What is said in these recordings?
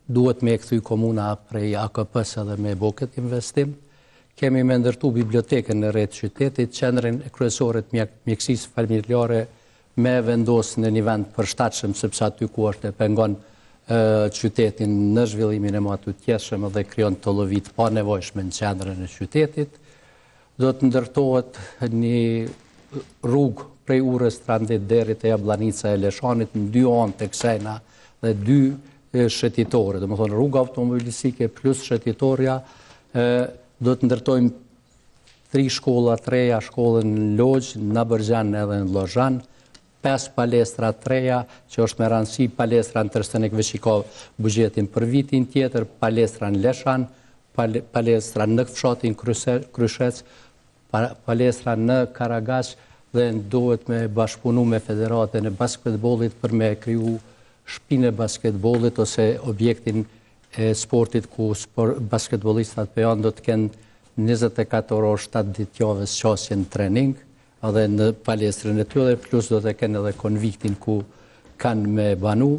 Duhet me e kthy komuna prej AKP-së edhe me bo këtë investim. Kemi me ndërtu bibliotekën e re të qytetit, qendrën kryesore të mjekësisë familjare me vendos në një vend përshtatshëm, sepse aty ku është e pengon qytetin në zhvillimin e matutjeshëm dhe krijon tollovi të panevojshme në qendrën e qytetit. Do të ndërtohet një rrugë prej urës Trandit deri te Jabllanica e Leshanit në dy anë të kësajna dhe dy shëtitore, domethënë rruga automobilistike plus shëtitorja, do të ndërtojmë tri shkolla të reja, shkollën në Loxhë, në Nabërgjan edhe në Llozhan, pesë palestra të reja, që është me rëndësi palestra në Trstenik veç i ka buxhetin për vitin tjetër, palestra në Leshan, palestra në fshatin Krushec, palestra në Karagaç dhe duhet me bashkëpunu me Federatën e Basketbollit për me kriju shpinë e basketbollit ose objektin e sportit ku basketbollistat pejanë do të kenë 24 orë 7 ditë javës qasje në trening edhe në palestrën e tyre, plus do të kenë edhe konviktin ku kanë me banu,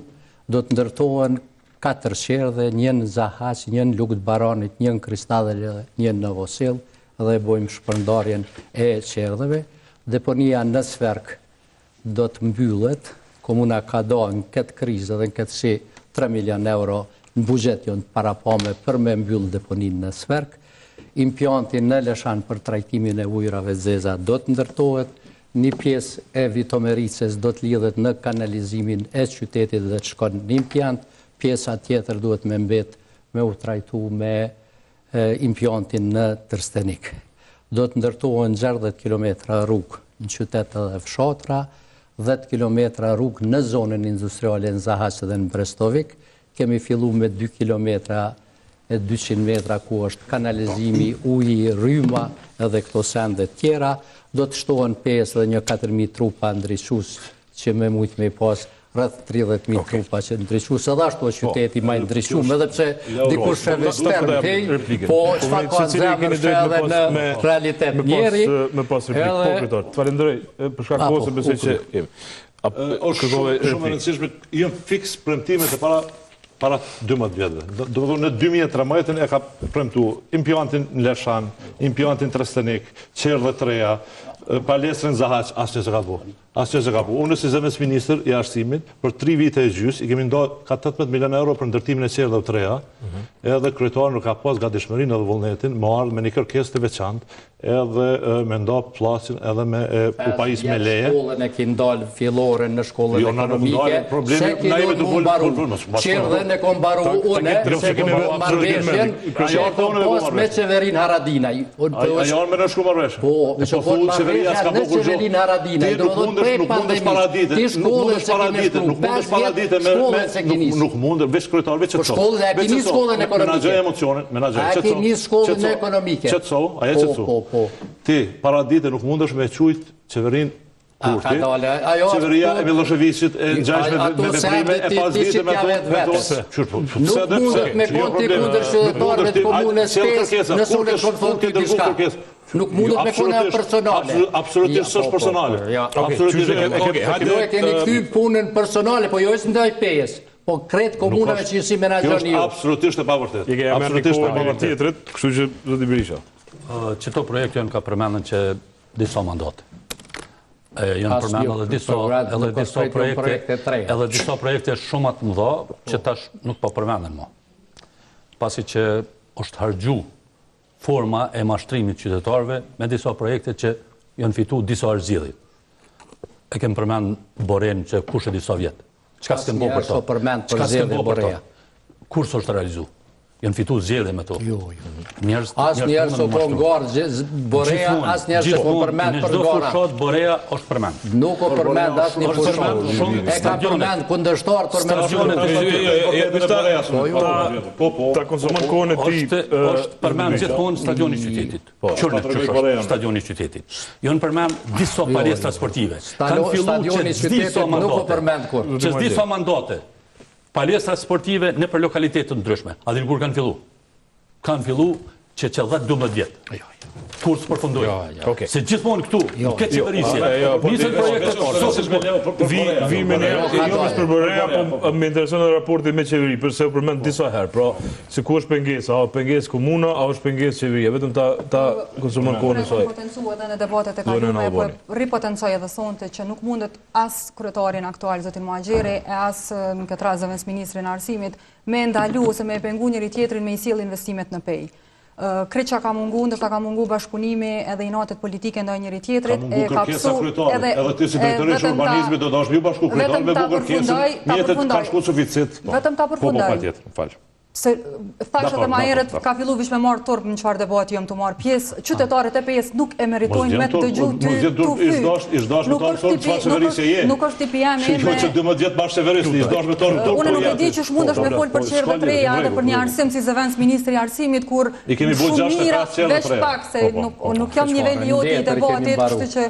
do të ndërtohen katër çerdhe, një në Zahaq, një në Lugë të Baranit, një në Kristadhel dhe një në Novosellë, dhe bojmë shpërndarjen e çerdheve. Deponia në Sverk do të mbyllet, komuna ka da në këtë krizë dhe në këtë si 3 milion euro në buxhet janë të parapame për me mbyllë deponinë në Sverk. Impianti në Leshan për trajtimin e ujërave të zeza do të ndërtohet, një pjesë e Vitomericës do të lidhet në kanalizimin e qytetit dhe të shkon në impiant, pjesa tjetër duhet me mbet me u trajtu me impiantin në Trstenik. Do të ndërtohen 60 kilometra rrugë në qytet edhe fshatra, 10 kilometra rrugë në zonën industriale në Zahaq dhe në Brestovik. Kemi fillu me 2 kilometra e 200 metra ku është kanalizimi, uji, rryma edhe këto sende tjera. Do të shtohen 5 dhe një 4.000 trupa ndriçues që me mujtë me i pas rreth 30.000 trupa që ndriçues, edhe ashtu është po, qyteti ma i ndriçum, edhe pse dikush e vështron tej, po çfarë ka në zemër është edhe në realitet njeri. Me pas replikë, po kryetar. Të falenderoj për shkak kohës po, besoj që kemi. Është shumë e rëndësishme, janë fiks premtimet e para para 12 vjetëve. Do të thonë në 2013 e ka premtu impiantin në Leshan, impiantin Trstenik, çerdhe të reja, palestrën Zahaq, asnjë s'e ka bo. Asnjë s'e ka bo. Unë si zëvendësministër i arsimit, për 3 vite e gjys, i kemi nda ka 18 milion euro për ndërtimin e çerdheve të reja, mhm. edhe kryetari nuk ka pas gatishmërinë edhe vullnetin, me ardhë me një kërkesë të veçantë, edhe me nda pllasin edhe me u pajis me leje. Shkollën e ki ndalë fillore në shkollën jo, ekonomike, s'e ki lënë mu mbaru, çerdhen e kom mbaru une, se kom bo marrëveshjen, që e kom pas me qeverinë Haradinaj. A janë me nënshkru marrëveshje? Po, me që po marrëveshja në qeverinë Haradinaj, do të thotë prej pandemisë, ti shkollën s'e ki nënshkru, nuk mundesh paradite me nuk mundesh, veç kryetar, veç qetëso. Po shkollën e ki nis shkollën ekonomike. Menaxhoj emocionin, menaxhoj. A ki nis shkollën ekonomike. Qetëso, a je qetësu? Po, po, po. Ti, paradite nuk mundesh me qujt qeverinë Kurti, qeveria e Millosheviqit e ngjashme me veprime e pas dite me thonë, po, nuk mundet me kon ti kundër qytetarëve të komunës Pejës, nëse unë të kom thonë ty diçka. Nuk mundet me kon ajo personale. Absolutisht s'është po, po, personale. Absolutisht e Ju e keni kthy punën personale, po jo është ndaj Pejës. Po krejt komunave që s'i menaxhoni ju. Kjo është absolutisht e pavërtetë. Absolutisht e pavërtetë. Tjetrit, kështu që zoti Berisha. Qëto projekte janë ka përmendën që disa mandate. Janë përmendë edhe disa edhe disa projekte edhe disa projekte shumë më të mëdha që tash nuk po përmenden më. Pasi që është harxhu forma e mashtrimit qytetarëve me disa projekte që janë fitu disa herë zgjedhjet. E kem përmend Borenë që kush e di sa vjet. Çka s'kem bo për to? Çka s'kem bo për to? Kur s'është realizu? Janë fitu zgjedhje me to. Jo, jo. Njerëz Asnjëherë s'u kon n'garë Boreja, asnjëherë s'u përmend për gara. Në çdo fushatë Boreja është përmend. Nuk u përmend asnjë fushatë. E ka përmend kundërshtar për me jo, Po, po. Ta konsumon kohën e tij. Është përmend gjithmonë stadioni i qytetit. Po, Qërë që është stadioni i qytetit. Janë përmend disa jo, palestra sportive. Kanë fillu që disa mandate. Që disa mandate. Palestra sportive nëpër lokalitete të ndryshme. A din kur kanë fillu? Kanë fillu Që që 10-12 vjet. Jo, jo. Kur s'përfundojnë. Jo, jo. Okej. Se gjithmonë këtu, në këtë Jo, qeverisje, jo, po nisën ti- projektet, sot Vi, vi me ne, jo veç për Borea, po më intereson edhe raporti me qeveri, përse u përmend disa herë. Pra, se ku është pengesa, a është pengesë komuna, a është pengesë qeveria, vetëm ta ta konsumon kohën Unë e e saj. kam potencu edhe në debatet e Zonja kalume, po Nallbani. e ripotencoj edhe sonte që nuk mundet as kryetarin aktual, zotin Muhaxheri, e as në këtë rast zëvendësministrin e arsimit, me ndalu ose me e pengu njëri tjetrin me i sjell investimet në Pejë. Krejt çka ka mungu, ndoshta ka mungu bashkëpunimi edhe inatet politike ndaj njëri Ka tjetrit, mungu e ka kërkesa psu kryetarit, edhe edhe ti si drejtoresh vetëm ta urbanizmit do dash me ju bashku kryetar vetëm me ta bu kërkesën, përfundoj, ta mjetet përfundoj. kanë shku suficit. Po. Vetëm ta Po, po, përfundoj. patjetër, më fal. Se thash Dakor, edhe ma dakor, herët dakor. ka fillu veç me marr turp në çfarë debati jam tu marr pjesë, qytetarët e Pejës nuk e Mos meritojnë vjen me të turp, dëgju mos ty vjen tu turp, ish fy. dash, ish dash me Nuk të është turp, tipi, çfarë nuk qeverisje është je? nuk është tipi jam Që jo me që 12 vjet bash qeverisë, ish dash me të turp. Unë po nuk e ja. di qysh mundesh Po, me fol për po, çerdhe s'ka të reja lidhje, edhe për një arsim si zëvendës ministri i arsimit kur I kemi bo shumë 65 mira, çerdhe veç të reja. pak se Po, po, nuk po, nuk jam po, niveli në joti i letër i kemi debatit, mbaru. kështu që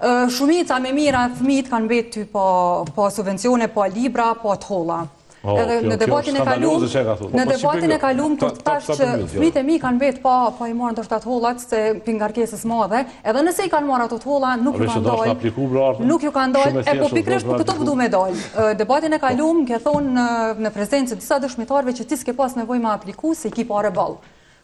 ë, shumica me mira fëmijët kanë mbet ty pa pa subvencione, pa libra, pa të holla. Oh, Edhe kjo- në kjo debatin është e kalum, skandaloze që e ka thonë. në Po, po, si debatin e bëjmë? kalum Ta- kur ta- thash ta që përmbyll, jo. fëmijët e mi kanë mbet pa pa i marrë ndoshta të hollat se pi ngarkesës madhe, edhe nëse i kanë marrë ato të holla, nuk A ju veç kanë e dash dalë. të apliku, bro, Arta? Nuk ju kanë Shumë dalë, e e po thjeshtë, pikërisht do po të këto po du me dalë. Ë, Debatin e kalum ke thonë në, në prezencë të disa dëshmitarëve që ti s'ke pas nevojë me apliku se i ki pare boll.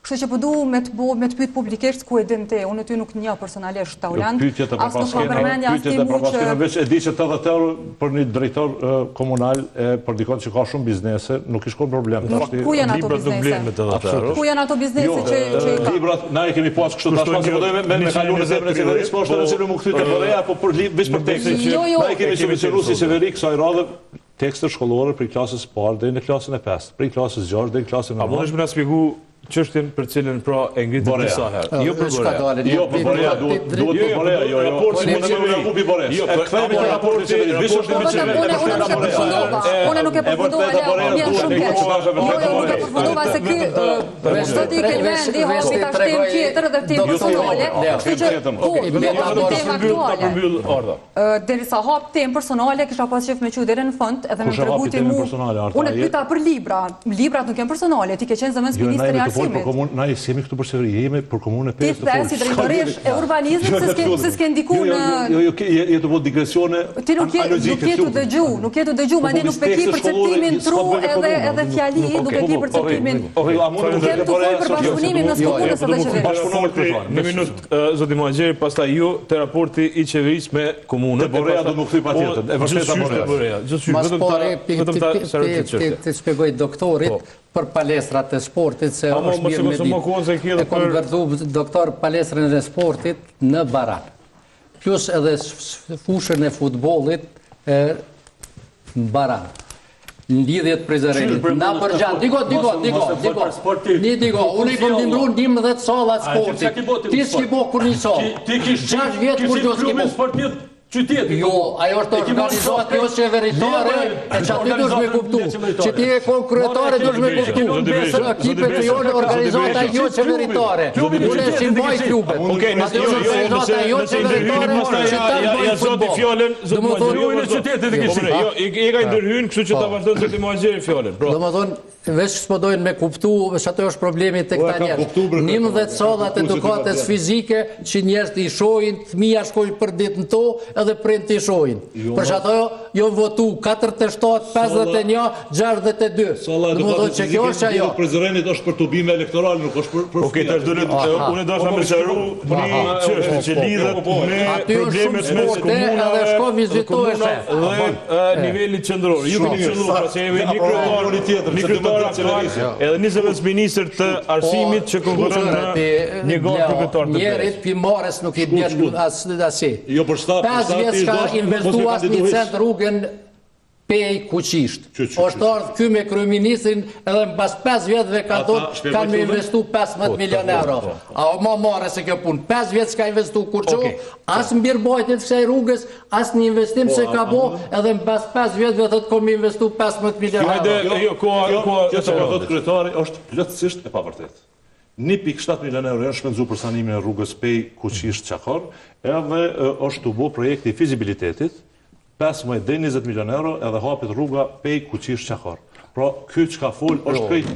Kështu që po du me të bo, me të pyet publikisht ku e din ti, unë ty nuk njoh personalisht Taulant, Pyetjet e as nuk ma prapaskena, përmendja as ti pyetjet e mu që prapaskena, veç e di që 80 euro për një drejtor e, komunal e për dikon që ka shumë biznese, nuk i shkon problem. Nuk- Tashti- ku janë ato Librat nuk biznese? blejnë me 80 euro. Ku janë ato biznese Jo, që që i ka? librat na i kemi pas kështu tash Kushtojnë pasi po dojmë me, me kalu në temën e qeverisë, po është po, edhe që më kthy te Korea, po për li, veç për nuk besoj tekstin. që- Jo, jo. Na i kemi E kemi subvencionuar si tekstin. qeveri kësaj radhe tekstet shkollore prej klasës së parë deri në klasën e pestë, prej klasës 6 deri në klasën e A mundesh 9. me na shpjegu çështjen për cilën pra e ngritët Borea. disa herë? Jo për S'ka Borea. dalë, Jo, për Borea duhet duhet Jo, për jo, Borea, jo, jo. raporti Po me ne me qeveri. reagu pi Boreas. Jo, E po, kthehemi te ama raporti i qeverisë. Veç është Po me vetëm qeveri. unë unë nuk e përfundova. Unë nuk e përfundova, vërteta Leo, Borea më vjen duhet shumë me keq. kush është e Jo, vërteta jo, nuk e Borea. përfundova se ky ë, zoti Kelmendi hapi tash temë tjetër dhe temë Jo, personale, jo, kështu që tjetër, po, okej. jo, Ta është Ta temë përmbyll, ta aktuale. përmbyll Arda. Ë, Derisa hap temë personale, kisha pas qef me qu deri në fund, edhe me Kush e tregu hapi ti temën mu. personale, Arta? Unë e Je- pyeta për libra. Librat nuk janë personale, ti ke qenë zëvendës Jo, na ministri i jemi të folë për arsimit. komunë, na jemi këtu për qeveri, jemi për komunën e Ti Pejës të the folë. si drejtoresh e urbanizmit se s'ke se s'ke ndiku Jo, jo, në Jo, jo, ke- je je të bëj digresione Ti nuk je nuk je të dëgju, nuk je të dëgju, Po, madje po, nuk pe ki përceptimin tru edhe edhe fjali, nuk e ki përceptimin. Okej, a mund të Kem të fol për bashkëpunimin mes komunës edhe qeverisë. Bashkëpunon me kryetarin. Një minutë, ë, zoti Muhaxheri, pastaj ju te raporti i qeverisë me komunën. Te Borea do më kthy patjetër, e vërteta Gjithshysh te Borea. Borea, gjithshysh Mas vetëm ta pari, pi- vetëm ta ti- ti- sqaroj këtë ti- çështje. Ti shpjegoj doktorit Po. për palestrat e sportit, se Amo, është mos e mirë me konsumo ditë. kohën se ke edhe E kom për- ndërtu doktor palestrën e sportit në Baran. Plus edhe s- s- fushën e futbollit e, në Baran. Në lidhjet Prizrenit. Na përgjatë, digo, digo, digo, digo. Një digo, unë i kom ndimru 11 salla A, ti sportit. çka ki bo ti Ti në s'ki sport? bo kur një sallë. Ti kish 6 vjet kur kishin jo s'ki klubin bo. sportiv qytetit. Jo, ajo është E ki marrë organizatë jo shokë, qeveritare, e që aty dush me kuptu. Që ti e kon kryetare dush me kuptu. Zoti Berisha, Se ekipet Zoti jonë organizata Berisha, jo qeveritare. Zoti Unë e si mbaj klubet. Okej, nëse Aty jo, është jo, organizata nëse jo nëse ndërhyni qeveritare pastaj që ja ta ja, ja bëjnë zoti futboll. fjalën, zoti Domethënë, Muhaxheri. Klubin e qytetit e Po, kishin. bre, jo, i i ka ndërhyn, kështu që ta vazhdon zoti Muhaxheri fjalën. Pra, Do më thonë, veç s'po dojnë me kuptu, veç ato është problemi tek Po, e këta kam njerëz. kuptu, bre, 11 sallat e kuptu se ti edukatës vazhdon. fizike që njerëzit i shohin, fëmia shkojnë për ditë në to, edhe prindët i shohin. Jo, Për që ato jo votu 47, 51, 62. Salla e Do më thonë edukatës që kjo fizike është ajo. në Prizrenit është për tubime elektorale, nuk është për për Okej, tash do të unë desha Po, me po, sqaru po, një po, çështje po, që po, lidhet po, po, me Aty është problemet shumë mes sporte, komunave, edhe shko vizito e sheh. dhe e, nivelit qendror. Ju keni qëlluar pra se jemi një Apo, kryetar, një tjetër, një se kryetar 12 aktual, qeverisje. edhe një zëvendësministër të arsimit që konkurron Po, në një garë për kryetar të Njerit PS. pi marrës nuk i bjen as asi. Jo, për shta- për 5 shta vjet ti s'ka dash- mos investu e as një kandidu hiç. cent rrugën Pej Kuqisht. Qy, qy, qy. Është ardhë ky me kryeministrin edhe mbas 5 vjetëve ka Ata thonë shpjegoj kanë me këtu, investu 15 milion euro. A o ma marre se kjo punë. 5 vjet s'ka investu kurrë, Okej. as mbirmbajtje të kësaj rrugës, as një investim se ka bo, edhe mbas 5 vjetëve thotë kom investu 15 milion euro. Hajde, jo, koha, Kjo, koha, kjo që ka thotë kryetari është plotësisht e pavërtetë. 1.7 milion euro janë shpenzuar për sanimin e rrugës Pej Kuqisht Çakor, edhe e, është u bë projekti i fizibilitetit, 15 deri 20 milion euro edhe hapet rruga Pej Kuqisht Çakor. Pra, ky çka fol është krejt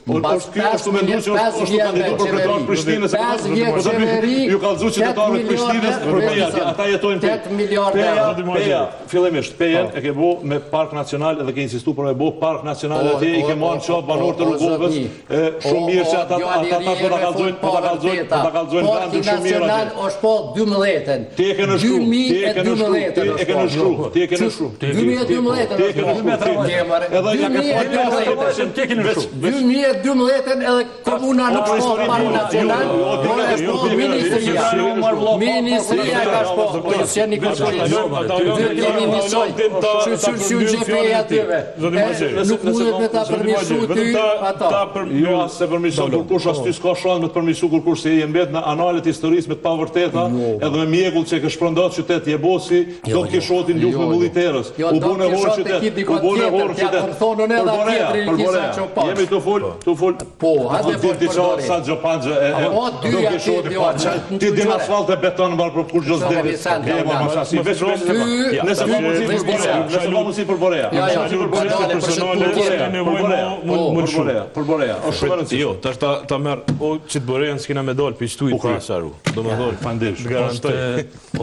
Është ky është mendu që është është kandidu për kryetar të Prishtinës. 5 vjet qeveri. Ju kallzu qytetarëve të Prishtinës për Peja, ata jetojnë në 8 miliardë euro. Peja, fillimisht Pejën e ke bo me park nacional edhe ke insistu për me bo park nacional atje i ke marrë qafë banorët e Rugovës, e shumë mirë që ata ata ata po ta kallzojnë, po ta kallzojnë, po ta kallzojnë vendin shumë mirë aty. Nacional është po 12-ën. Ti e ke nënshkru, ti e ke nënshkru, ti e ke nënshkru, ti e ke nënshkru. 2012-ën është po. Edhe ja ke falë, ti e ke nënshkru. 2012-ën edhe komuna nuk shpall park nacional, por e shpall ministria. Ministria ka shpall, po që një kërkojë. Dy kemi njësoj, që që që që që atyve. Nuk mundet me ta përmirësu ty ata. Jo, as se përmirësu kurkush, as ty s'ka shans me të përmirësu kurkush, se je mbet në analet historisë me të pavërteta, jo. edhe me mjegull që ke shpërnda qytet, je bo si Don Kishoti në luftë me mullit erës. Jo, U bo nevojë qytet, u bo nevojë qytet. Për Borea, për Borea. Jemi tu fol, tu fol. Po, hajde fol për Borea. Sa gjopanxë e Don Kishoti pa. Ti din asfalt e beton mbar për kurrgjë s'di. Je më mos asi. Veç veç. Nëse ka mundësi për Borea, nëse ka mundësi për Borea. Ja, ja, për Borea, personale, për nevojë më më shumë. Për Borea, është shumë e rëndësishme. Jo, tash ta ta merr o qit Borean s'kena me dal pi qtu pa saru. Domethënë, faleminderit. Garantoj.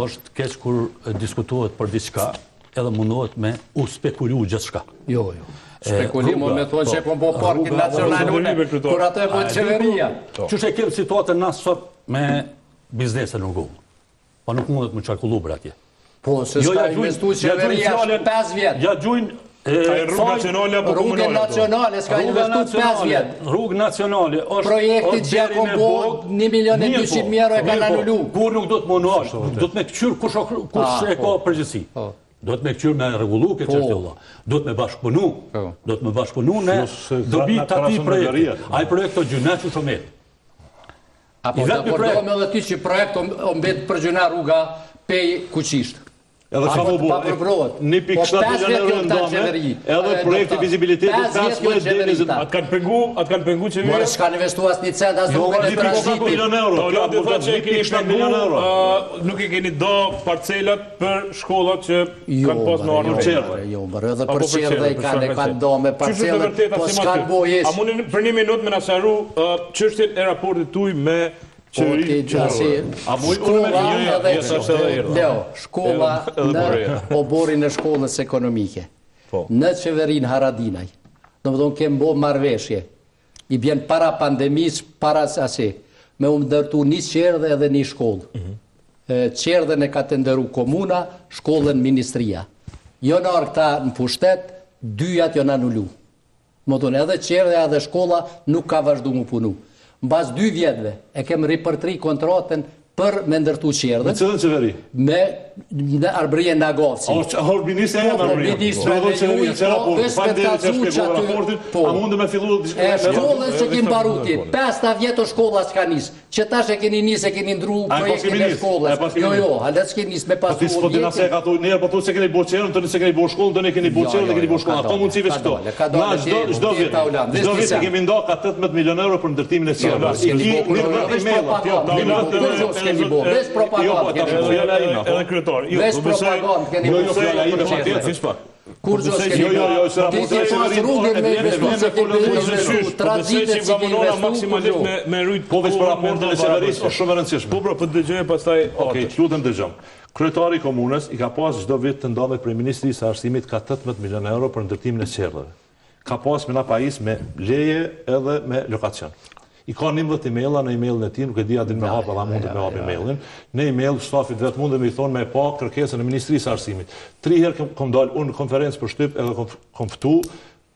Është keq kur diskutohet për diçka edhe mundohet me u spekulu gjithçka. Jo, jo. Spekulim me thonë që po, e kom bo parkin nacional unë, kur atë e bo qeveria. Po. Qysh e kemë situatën na sot me biznese në Rugovë? Po nuk mundet me qarkullu bre atje. Po, se jo, s'ka investu qeveria 5 vjet. Ja gjujnë Rrugë nacionale apo komunale? Rrugë nacionale, s'ka investu 5 vjet. Rrugë nacionale është Projekti që ja kom bo 1 milion e 200 mijë euro e kanë po, anulu. Kur nuk do të mundosh, do të me këqyr kush kush e ka po. përgjegjësi. Po. Do të me këqyr me rregullu këtë çështje vëlla. Do të me bashkëpunu. Do të me bashkëpunu në dobi të atij projekti. Ai projekt o gjynah që shumë. Apo të akordohem edhe ty që projekt o mbet për gjynah rruga Pejë-Kuqishtë. Edhe ka më bo, 1.7 milion euro ndame, edhe projekti fizibilitetit 15 deri në Atë kanë pengu, atë kanë pengu qeveria. More s'kan investu as një cent as jo, rrugën e tranzitit. milion euro. Taulanti tha që e keni pengu, nuk e keni do parcelat për shkollat që jo, kanë pas në armë për çerdhe. Jo, bre, edhe për çerdhe i kanë e kanë do me parcelat, po s'kan bo hiç. A mundeni për një minutë me na sqaru çështjen e raportit tuaj me Po ti gjasi, shkolla edhe, Leo, shkolla në oborrin e shkollës ekonomike, po. në qeverinë Haradinaj, domethonë kem bo marrëveshje, i bjen para pandemisë, para asi, me u ndërtu një çerdhe edhe një shkollë. Mhm. Çerdhen e ka tenderu komuna, shkollën ministria. Jon ardh këta në pushtet, dyjat janë anulu. Domethonë edhe çerdhja edhe shkolla nuk ka vazhdu mu punu. Mbas dy vjetëve e kem ripërtri kontratën për me ndërtu çerdhen. Me cilën qeveri? Me në Arbërie Nagavci. A është a ministrja po, e Arbërie? Ministrja e juj, po, veç me të kallzu që aty. Po. A mundë me fillu E shkollën s'e kemi mbaru ti, 5 vjet shkolla s'ka nis. Që tash e keni nis e keni ndru projektin e shkollës. Jo, jo, hala s'keni nis me pasu objektin. Po ti s'po di nëse e ka thu, njerë po thu se keni bo çerdhen, tani se keni bo shkollën, tani keni bo çerdhen, keni bo shkollën. A ka mundësi veç këto? Na çdo çdo vit, çdo vit kemi nda ka 18 milion euro për ndërtimin e çerdheve. I ki një email, jo, kurrgjë s'keni bo, veç propagandë keni bo. Edhe kryetar, jo, veç propagandë keni bo. Jo, jo, fjala ime, patjetër. Kurrgjë s'keni Jo, jo, jo, se Ti ke pas rrugën me investu se ke investu, tranzitet si ke investu, maksimalisht me me rujt Po veç për raportin e qeverisë është shumë e rëndësishme. Po pra, po të dëgjoj pastaj. Okej, të lutem dëgjom. Kryetari i komunës i ka pas çdo vit të ndame prej Ministrisë së Arsimit ka 18 milion euro për ndërtimin e çerdheve. Ka pas me na pajis me leje edhe me lokacion. I ka 11 emaila në emailin e tij, nuk e di a din me hap edhe a mundet me hap emailin. Në email stafit vet mundet me i thonë me e pa kërkesën e Ministrisë së Arsimit. Tri herë kom dal unë në konferencë për shtyp edhe kom, kom ftu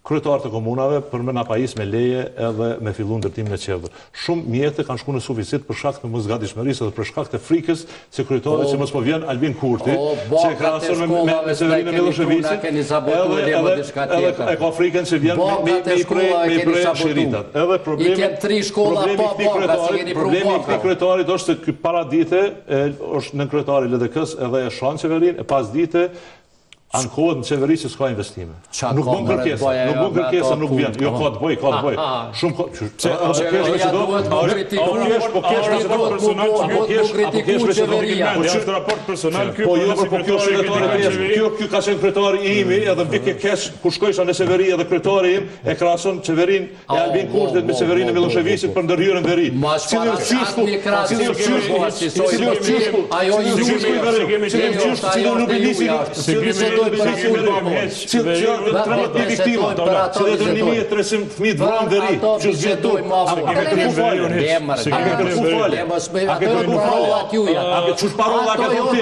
kryetarët e komunave për me na pajis me leje edhe me fillu ndërtimin e çerdheve. Shumë mjete kanë shku në suficit për shkak të mosgatishmërisë edhe për shkak të frikës se kryetari që mos po vjen Albin Kurti, që e krahason me me me qeverinë e Millosheviqit, edhe edhe edhe e ka frikën që vjen me me me i pre me i pre shiritat. Edhe problemi tri shkolla problemi i këtij kryetarit, problemi i këtij kryetarit është se ky para dite është nënkryetari i LDK-s edhe e shan qeverinë e pas dite. Ankohet në qeveri se s'ka investime. Nuk bën kërkesa, nuk bën kërkesa, nuk vjen. Jo ka të bëj, ka të bëj. Shumë ka, pse apo kesh me çdo? Apo kesh, po kesh me çdo personal, po kesh, apo kesh me çdo. Po është raport personal ky, po jo, po kjo është kryetari i PS, kjo ky ka qenë kryetari imi edhe më vike keq kur shkojsha në qeveri edhe kryetari im e krahason qeverinë e Albin Kurtit me qeverinë e Millosheviqit për ndërhyrjen në veri. Cili është qyshku? Cili është qyshku? Cili është qyshku? Cili është qyshku i veriut? Cili është qyshku? Cili është Lubenici? Cili është Lubenici i veriut? Cili janë 13.000 viktima? Cili është 1300 fëmijë të vranë në veri? Që s'vjen turp? A ke kërku falje? A ke kërku falje? A ke kërku falje? A ke qysh parola ke thonë ti?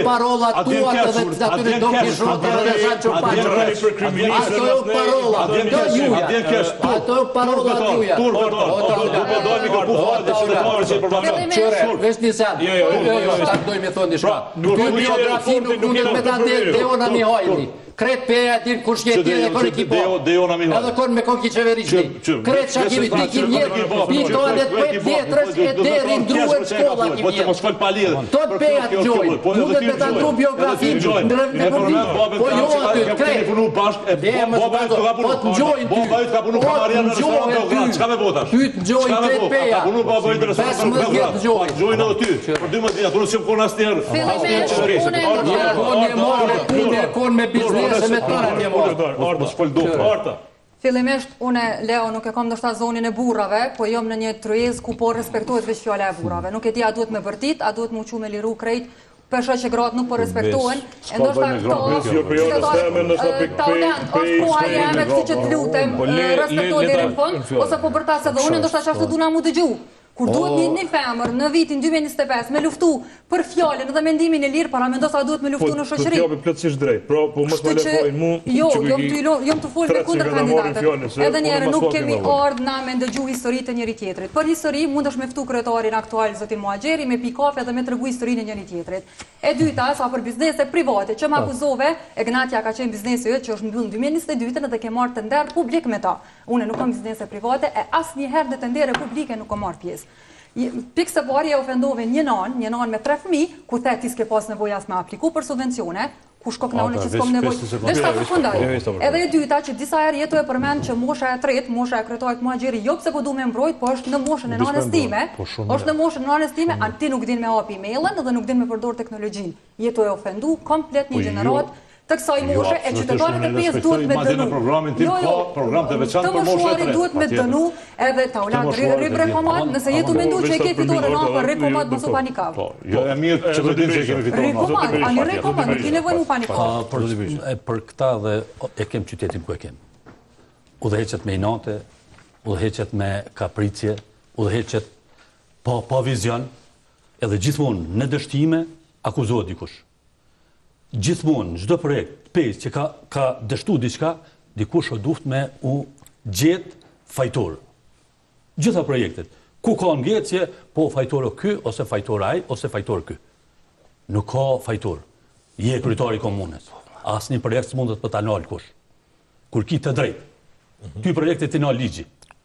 A vjen keq? A vjen keq? A vjen keq? A vjen keq? A vjen keq? Ato parola tuja. Turp e dorë. Do të dojmë kërku falje qytetarëve që i përfaqëson. Qyre, veç një sen. Jo, jo, jo, jo, ta doj me thonë diçka. Pra, Ty biografi nuk mundet me ta dhe Deona Mihajli. Krejt Peja din kush je ti dhe kon e ki po. Deona Mihajli. Edhe kon me kon ki qeverisni. Krejt çka kemi ti ki vjedh, pitolet prej vjetrës e deri ndruen shkolla ki Po që vjedh. mos fol pa lidhje. Tot Peja të gjojnë. Mundet me ta ndru biografinë në E përmend babën Po jo tënd që aty, kemi krejt. punu bashkë, e Le, mos baba yt ka punu. Po të ngjojnë ty. Baba yt ka punu Po të kamarier në restorant ngjojnë Beograd. ty. Çka me bo tash? Ty të ngjojnë Çka me krejt bo? A Peja. ka punu baba yt në restorant 15 vjet Beograd? ngjojnë. Po të ngjojnë edhe ty. Për 12 vjet, unë s'jam kon asnjëherë. Asnjëherë Fillimisht, qeveri. unë e Arta, Je kon je marrë me punë, je kon me biznese, me tëra je marrë. Arta, Mos fol dukë. Arta. Fillimisht, une, Leo, nuk e kam ndoshta zonin e burrave, po jam në një tryezë ku po respektohet veç fjala e burrave. Nuk e di a duhet me bërtit, a duhet mu çu me liru krejt, po shoh që gratë nuk po respektohen, e ndoshta këto Jo, po jo, qytetarë, ndoshta ë, Taulant, është koha jeme, kështu që të lutem, Po, le- ë, respektohet le- le deri ta në fund, në fjalë. ose po bërtas edhe unë, ndoshta qashtu duna mu dëgju. Kur duhet një një femër në vitin 2025 me luftu për fjalën dhe mendimin e lirë, paramendo sa duhet me Po, luftu në të shoqëri. t'japi plotësisht drejt. Pra, po mos Kështu më le që, fajin mu. jo, që jom i- të ilo- jom të fol me tre që kundër ka ta marrin fjalën, kandidatët. se Edhe një unë herë mas nuk paku kemi më vonë. ardhur na me ndëgju historitë e njëri tjetrit. Për histori mundesh me ftu kryetarin aktual zotin Muhaxheri me pi kafe dhe me tregu historinë e njëri tjetrit. E dyta, sa për biznese private që më akuzove, Egnatia ka qenë biznesi yt që është mbyllur në 2022 dhe ke marrë tender publik me ta. Unë nuk kam biznese private e asnjëherë në tendere publike nuk kam marrë pjesë. Pikë së pari e ofendove një nanë, një nanë me tre fëmijë, ku the ti s'ke pas nevojë as me apliku për subvencione, ku shkok në unë që s'kom nevojë. Veç ta përfundoj. Edhe e dyta që disa herë jetu e përmend që mosha e tretë, mosha e kryetarit Muhaxheri, jo pse po du me mbrojt, po është në moshën e nanës time, po është në moshën e nanës time, a ti nuk din me hap emailin dhe nuk din me përdor teknologjinë. Jetu e ofendu komplet një Po jo. gjenerat të kësaj Jo, moshe e qytetarët e pesë duhet me Madje dënu. në programin tim Jo, ka jo, program të veçantë të për moshën e moshuarit tretë. duhet me Patjetër. dënu edhe Taulant Të moshuarit rri e bre di. komat, nëse je tu mendu që e ke fitore në afër, rri komat mos u panika. Po, jo e mirë që të din që kemi fituar. Rri komat, ani rri komat, nuk ke nevojë mu panika. A, për, e, për këta dhe e kem qytetin ku e kem. Udhëheqet me inate, udhëheqet me kapricje, udhëheqet pa, pa vizion, edhe gjithmonë në dështime akuzohet dikush. Gjithmonë, çdo projekt, pejs që ka, ka dështu diçka, dikush o duft me u gjet fajtor. Gjitha projektet. Ku ka ngecje, po fajtor o ky, ose fajtor ai, ose fajtor ky. Nuk ka fajtor. Je kryetari i komunës. Asnjë projekt s'mundet për ta nal kush. Kur ki të drejtë. Ty projekte ti nal ligji.